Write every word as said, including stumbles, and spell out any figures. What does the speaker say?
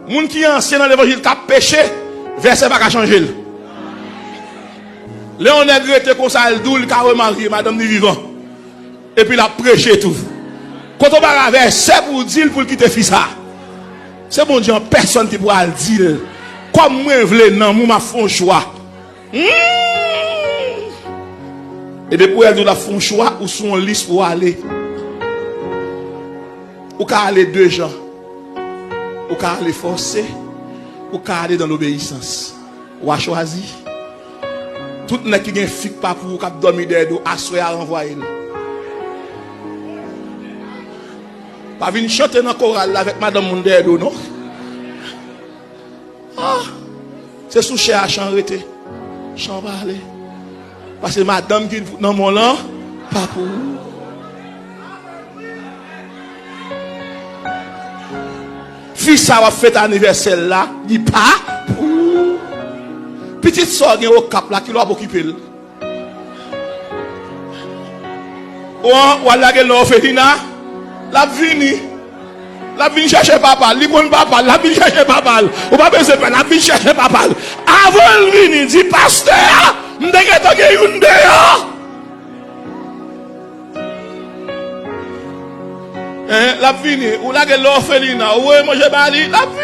Moun ki ansyen nan levanjil k ap peche, vèsè pa ka chanje l. Lè yon nèg rete konsa, l di w li ka remarye madanm li vivan. Epi l ap preche tou. Kote w pa ka vèsè pou w di l pou l kite fi sa? Se Bondye an pèsòn ki pral di l. Kòm mwen vle nanm ou, m ap fè yon chwa. Hmm. E depi w wè l di w l ap fè yon chwa, ou sou yon lis pou w ale. Ou ka ale de jan. Ou ka ale fòse, ou ka ale dans l'obéissance. W a chwazi. Tout nèg ki gen fi k pa pou ou k ap dòmi dèyè do, aswè a ranvwaye l. Pa vin chante nan koral la avèk madanm moun dèyè do, non. Ah, se sou chè a chan rete. Chan pale. Paske madanm ki nan men w lan pa pou ou. Fi sa w ap fete anivèsè l la, li pa pou ou. Pitit sa w gen Okap la, kilè w ap okipe l? Ou an, w al lage l nan òfelina, l ap vini. L ap vin chèche papa l, li konn papa l, l ap vin chèche papa l. Ou pa bezwen pè, l ap vin chèche papa l. Avan l vini, di pastè a, m te gentan gen youn deyò. Hein, l ap vini, ou lage l nan òfelina, ou voye manje ba li, l ap vini.